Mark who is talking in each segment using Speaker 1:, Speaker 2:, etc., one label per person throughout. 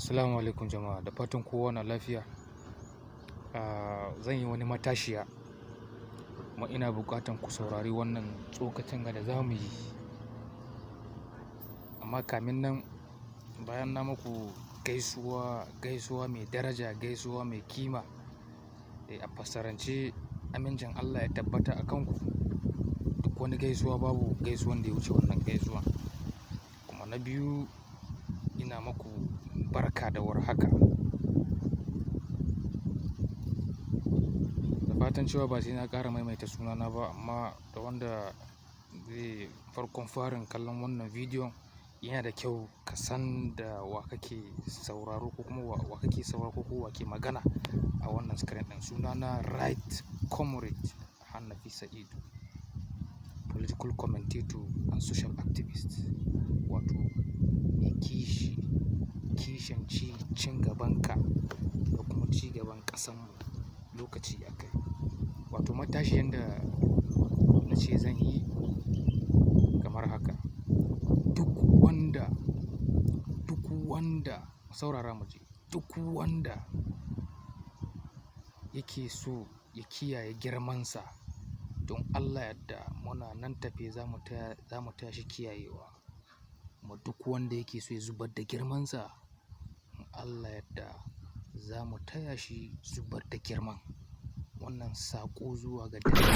Speaker 1: Assalamu alaikum jama'a, da fatan kowa na lafiya. Zan yi wani matashiya kuma ina buƙatan ku saurari wannan tsokacin da za mu yi. Amma kamin nan, bayan na muku gaisuwa, gaisuwa mai daraja, gaisuwa mai kima, a fassarance amincin Allah ya tabbata a kanku. Duk wani gaisuwa babu gaisuwan da ya wuce wannan gaisuwan. Kuma na biyu, ina muku barka da warhaka. Da fatan cewa ba sai na ƙara maimaita sunana ba, amma da wanda zai farkon farin kallon wannan bidiyon, yana da kyau ka san da wa kake sauraro ko kuma wa kake sauraro ko wa ke magana a wannan screen ɗin. Sunana Right Comrade Hanafi Sa'idu, political commentator and social activist. Wato mai kishi, kishin ci gaban ka da kuma ci gaban ƙasanmu lokaci ya kai. Wato matashiyan da na ce zan yi kamar haka. Duk wanda, duk wanda saurara mu ji, duk wanda yake so ya kiyaye girmansa, don Allah yadda muna nan tafe za mu taya shi kiyayewa. Kuma duk wanda yake so ya zubar da girmansa, in Allah yadda za mu taya shi zubar da girman. Wannan saƙo zuwa ga dattawa,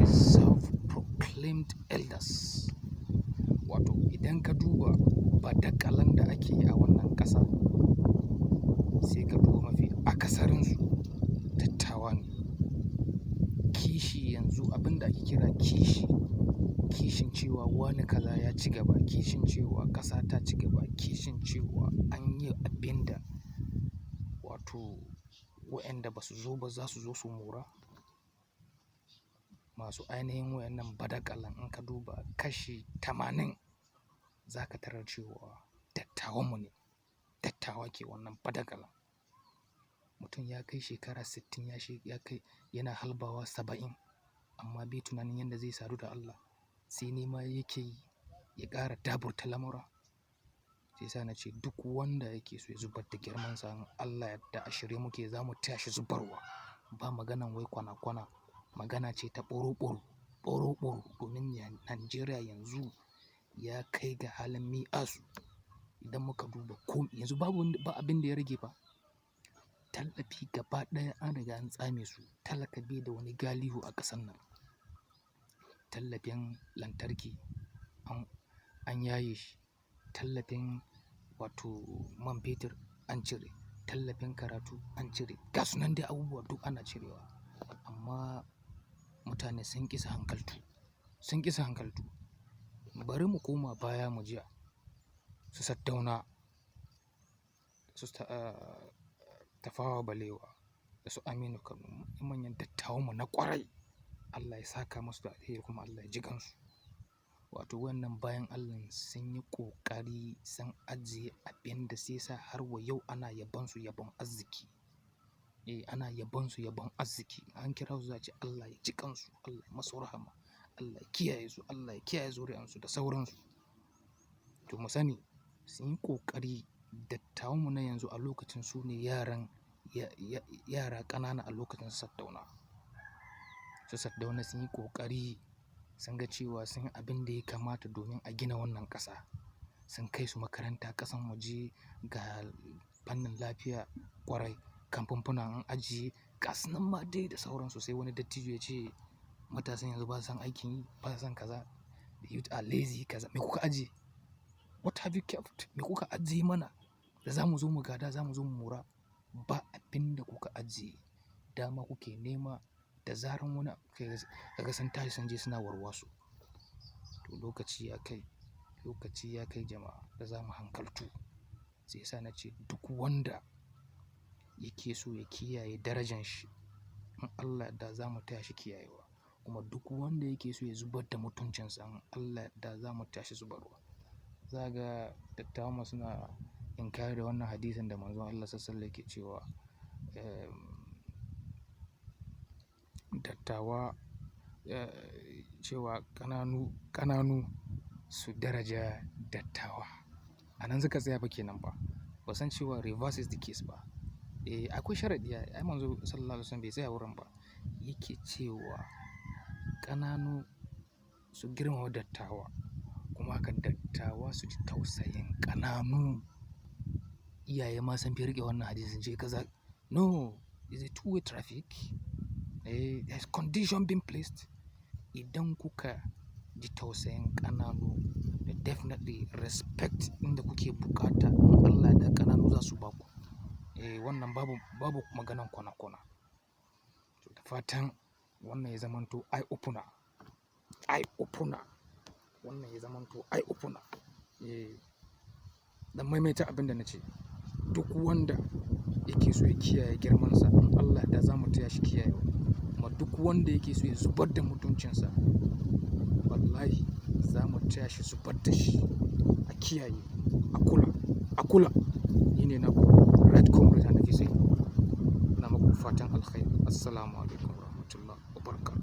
Speaker 1: self-proclaimed elders. Wato idan ka duba badakalan da ake yi a wannan ƙasa, sai ka duba mafi akasarinsu dattawa ne. Kishi yanzu abin da ake kira kishi, kishin cewa wane kaza ya ci gaba, kishin cewa ƙasa ta ci gaba, kishin cewa an yi abin da wato waɗanda ba su zo ba za su zo su mora. Masu ainihin waɗannan badakalan in ka duba kashi 80 za ka tarar cewa dattawan mu ne. Dattawa ke wannan badakalan. Mutum ya kai shekara 60 ya kai yana halbawa 70 amma bai tunanin yadda zai sadu da Allah. Sai nema yake yi ya ƙara daburta lamura. Sai sa na ce duk wanda yake so ya zubar da girmansa, in Allah yadda a shirye muke za mu taya shi zubarwa. Ba maganan wai kwana kwana, magana ce ta ɓoro ɓoro, ɓoro ɓoro domin Najeriya yanzu ya kai ga halin mi'asu. Idan muka duba ko yanzu babu ba abin da ya rage fa. Tallafi gaba ɗaya an riga an tsame su. Talaka bai da wani galihu a ƙasan nan. Tallafin lantarki an yaye shi. Tallafin wato man fetur an cire. Tallafin karatu an cire. Gasu nan dai abubuwa duk ana cirewa. Amma mutane sun ƙi su hankaltu, sun ƙi su hankaltu. Bari mu koma baya mu jiya su Sardauna, su Tafawa Balewa da su Aminu Kano, manyan dattawan mu na ƙwarai. Allah ya saka masu da alheri kuma Allah ya ji kansu. Wato wannan bayan Allah sun yi ƙoƙari sun ajiye abin da sai sa har wa yau ana yabon su yabon arziki. Eh, ana yabon su yabon arziki. An kira su za a ce Allah ya ji kansu, Allah ya masu rahama, Allah ya kiyaye su, Allah ya kiyaye zuri'ansu da sauransu. To mu sani sun yi ƙoƙari. Dattawan mu na yanzu a lokacin su ne yaran, yara ƙanana a lokacin Sardauna. Su Sardauna sun yi ƙoƙari sun ga cewa sun yi abin da ya kamata domin a gina wannan ƙasa. Sun kai su makaranta ƙasan waje ga fannin lafiya ƙwarai, kamfunfuna an ajiye, gasu nan ma dai da sauransu. Sai wani dattijo ya ce matasan yanzu ba su son aikin yi, ba su son kaza. The youth are lazy kaza. Me kuka ajiye? What have you kept? Me kuka ajiye mana da za mu zo mu gada, za mu zo mu mora? Ba abin da kuka ajiye. Dama kuke nema da zaran wani kaga sun tashi sun je suna warwaso. To lokaci ya kai, lokaci ya kai jama'a da za mu hankaltu. Sai sa na ce duk wanda yake so ya kiyaye darajan shi, in Allah yadda za mu taya shi kiyayewa. Kuma duk wanda yake so ya zubar da mutuncinsa, in Allah yadda za mu taya shi zubarwa. Za ga dattawan mu suna inkari da wannan hadisin da Manzon Allah Sallallahu Alaihi Wasallam yake cewa, dattawa, cewa ƙananu, ƙananu su daraja dattawa. A nan suka tsaya fa kenan fa. Ba san cewa reverse is the case ba. Eh, akwai sharaɗi ai. Ai Manzo Sallallahu Alaihi Wasallam bai tsaya wurin ba. Yake cewa ƙananu su girmama dattawa, kuma haka dattawa su ji tausayin ƙananu. Iyaye ma sun fi riƙe wannan hadisin, ce kaza. No, it's a two way traffic. Eh, there's condition being placed. Idan kuka ji tausayin ƙananu, definitely respect inda kuke bukata in Allah da ƙananu za su baku. Eh, wannan babu maganan kwana kwana. To, da fatan wannan ya zamanto eye opener. Eye opener. Wannan ya zamanto eye opener. Eh, dan maimaita abin da na ce. Duk wanda yake so ya kiyaye girmansa, in Allah da za mu taya shi kiyayewa. Kuma duk wanda yake so ya zubar da mutuncinsa, wallahi za mu taya shi zubar da shi. A kiyaye, a kula, a kula. Ni ne naku Right Comrade Hanafi Sai. Ina muku fatan alkhairi. Assalamu alaikum warahmatullahi wabarakatuh.